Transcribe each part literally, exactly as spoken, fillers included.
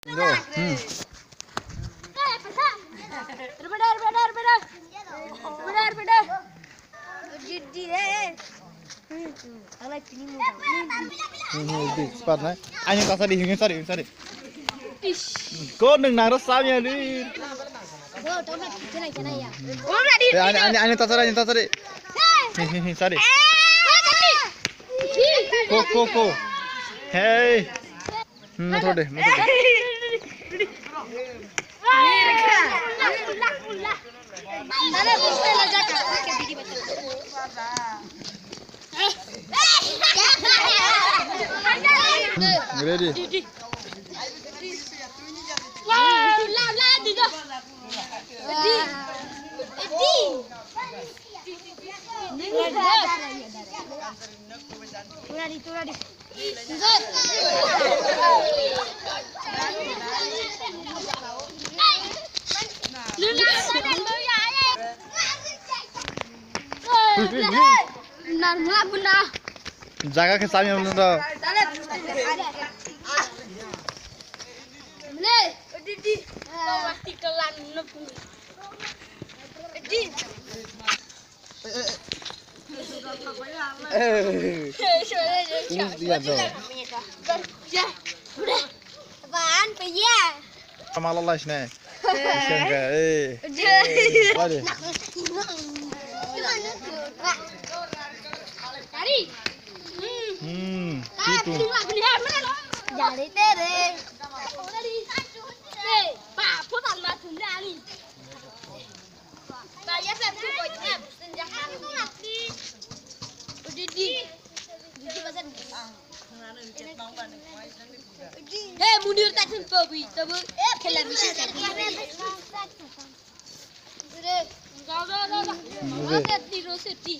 Go. Hmm. Hmm, hmm, di, sepat na. Ani tasa di, hingi sari, hingi sari. Ko nung nang rasa ya di. Eh, ani, ani, ani tasa di, ani tasa di. Hingi, hingi sari. Ko, ko, ko. Hey. Hmm, motor de, motor de. Hmm, ready. Ready, ready. Jaga khe chami amno do. Eh. Ini dia tuh. Apaan, peye? Sama lelah sini. Sengka, eh. Bari. Hmm, itu. Jari tere. Eh, Pak, putar mah tunda ni. Hey, Munir, tak sempat bui, tabu, eh, kela bisa tak. Go, go, go, go. Roseti, Roseti.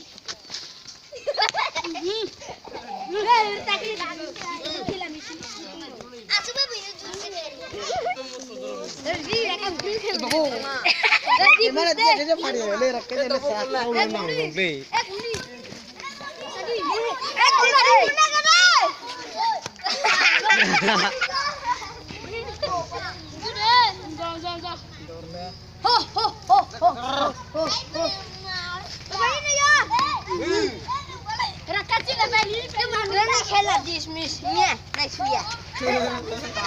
Ho, ho, ho, ho, ho, ho, ho. Apa ini ya? Rakachi na bali ke mana na khela dismiss. Nya, nice ya.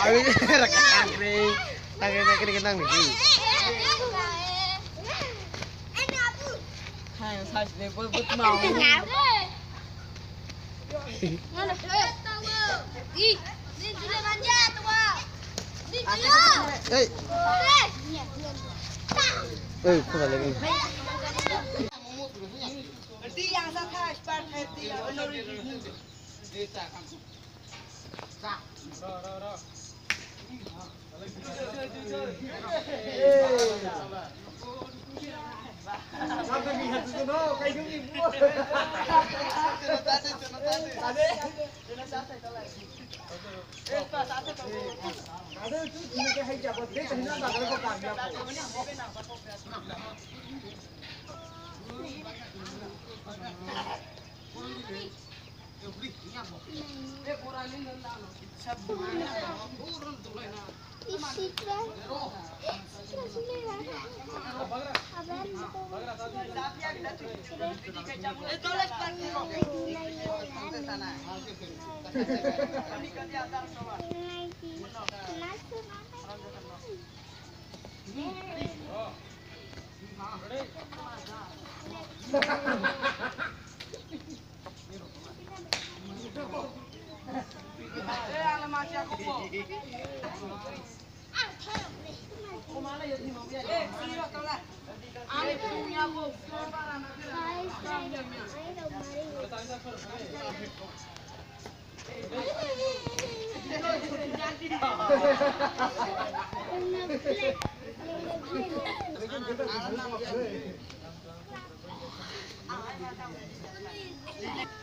Awi, rakachi re. Tangan, tangan, tangan, tangan. Hai, size le, buat, buat mau. Ei. Ei, kau dah lagi.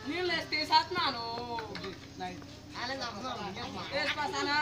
Nil este sat mano. Es pasana.